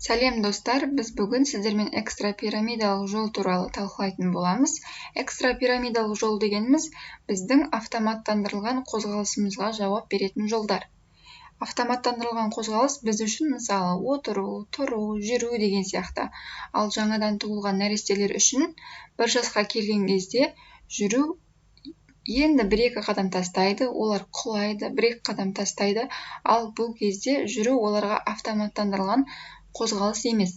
Сәлем, достар! Біз бүгін сіздермен экстрапирамидалық жол туралы талқылайтын боламыз. Экстрапирамидалық жол дегеніміз – біздің автоматтандырылған қозғалысымызға жауап беретін жолдар. Автоматтандырылған қозғалыс біз үшін, мысалы, отыру, тұру, жүру деген сияқты. Ал жаңадан туылған нәрестелер үшін 1 жасқа келген кезде жүру енді бір екі қадам тастайды, олар құлайды, бір екі қадам тастайды. Ал бұл кезде жүру оларға автоматтандырылған қозғалыс емес.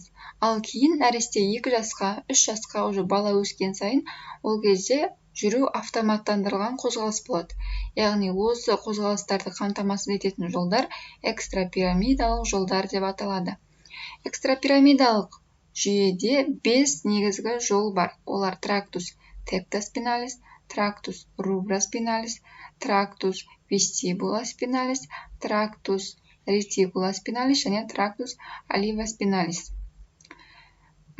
Ал кейін нәресте 2 жасқа, 3 жасқа, уже бала өскен сайын, ол кезде жүру автоматтандырылған қозғалыс болады. Яғни осы қозғалыстарды қамтамасыз ететін жолдар экстрапирамидалық жолдар деп аталады. Экстрапирамидалық жүйеде бес негізгі жол бар. Олар: трактус тектоспиналис, трактус руброспиналис, трактус вестибулоспиналис, трактус ретикулоспиналис және трактус оливоспиналис.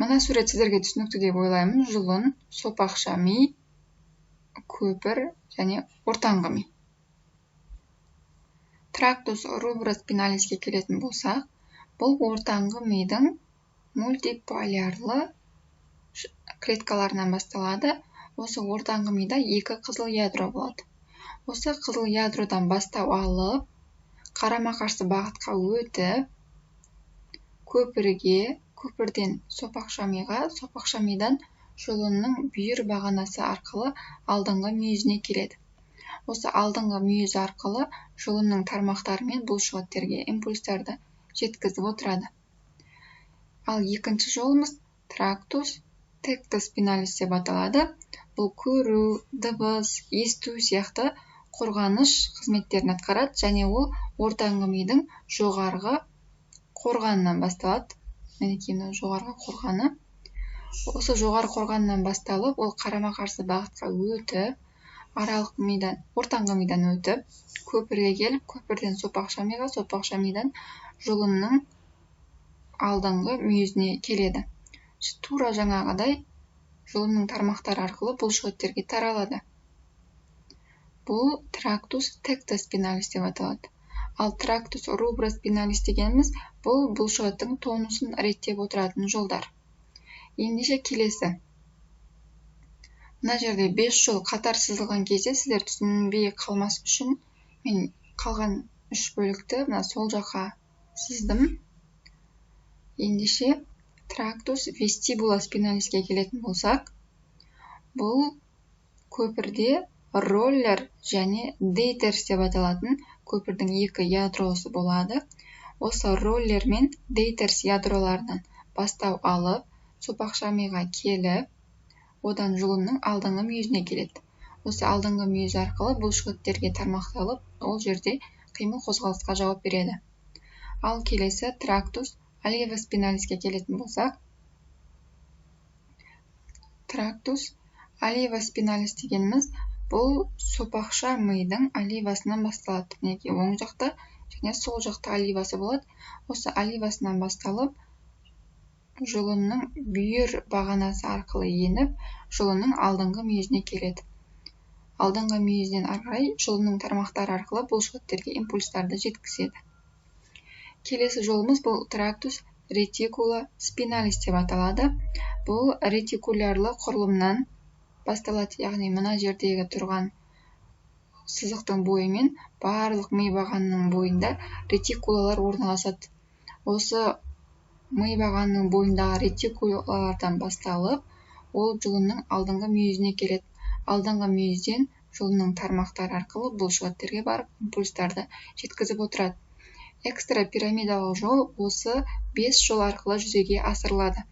Мына сурет сіздерге түсінікті деп ойлаймын: жұлын, сопақша ми, көпір және ортаңғы ми. Трактус руброспиналиске келетін болсақ, бұл ортаңғы мидың мультиполярлы клеткаларынан басталады. Осы ортаңғы мида екі қызыл ядро болады. Осы қызыл ядродан бастау алып, қарама қарсы бағытқа өтіп, көпірге, көпірден сопақша миға, сопақша мидан жұлынның бүйір бағанасы арқылы алдыңғы мүйізіне келеді. Осы алдыңғы мүйіз арқылы жұлынның тармақтары мен бұлшықеттерге импульстарды жеткізіп отырады. Ал екінші жолымыз трактус тектоспиналис деп аталады. Бұл көру, дыбыс есту сияқты қорғаныш қызметтерін атқарады және ол ортаңғы мидың жоғарғы қорғанынан басталады. Мінекей, мынау жоғарғы қорғаны. Осы жоғарғы қорғаннан басталып, ол қарама қарсы бағытқа өтіп, аралық мидан, ортаңғы мидан өтіп, көпірге келіп, көпірден сопақша миға, сопақша мидан жұлынның алдыңғы мүйізіне келеді. Тура жаңағыдай жұлынның тармақтары арқылы бұлшықеттерге таралады. Бұл трактус тектоспиналис деп аталады. Ал трактус руброспиналис дегеніміз – бұл бұлшықеттің тонусын реттеп отыратын жолдар. Ендеше, келесі мына жерде бес жол қатар сызылған кезде, сіздер түсінбей қалмас үшін, мен қалған үш бөлікті мына сол жаққа сыздым. Ендеше, трактус вестибулоспиналиске келетін болсақ, бұл көпірде роллер және дейтерс деп аталатын көпірдің екі ядросы болады. Осы роллер мен дейтерс ядроларынан бастау алып, сопақша миға келіп, одан жұлынның алдыңғы мүйізіне келеді. Осы алдыңғы мүйіз арқылы бұлшықеттерге тармақталып, ол жерде қимыл қозғалысқа жауап береді. Ал келесі трактус оливоспиналиске келетін болсақ, трактус оливоспиналис дегеніміз – бұл сопақша мидың оливасынан басталады. Мінекей, оң жақта және сол жақта оливасы болады. Осы оливасынан басталып, жұлынның бүйір бағанасы арқылы еніп, жұлынның алдыңғы мүйізіне келеді. Алдыңғы мүйізден ары қарай жұлынның тармақтары арқылы бұлшықеттерге импульстарды жеткізеді. Келесі жолымыз – бұл трактус ретикула спиналис деп аталады. Бұл ретикулярлы құрылымнан басталады, яғни мына жердегі тұрған сызықтың бойымен барлық ми бағанының бойында ретикулалар орналасады. Осы ми бағанының бойындағы ретикулалардан басталып, ол жұлынның алдыңғы мүйізіне келеді. Алдыңғы мүйізден жұлынның тармақтары арқылы бұлшықеттерге барып, импульстарды жеткізіп отырады. Экстрапирамидалық жол осы бес жол арқылы жүзеге асырылады.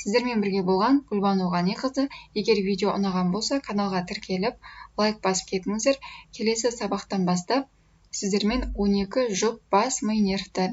Сіздермен бірге болған Гүлбану Ғаниқызы. Егер видео ұнаған болса, каналға тіркеліп, лайк басып кетіңіздер. Келесі сабақтан бастап сіздермен 12 жұп бас ми нервтерін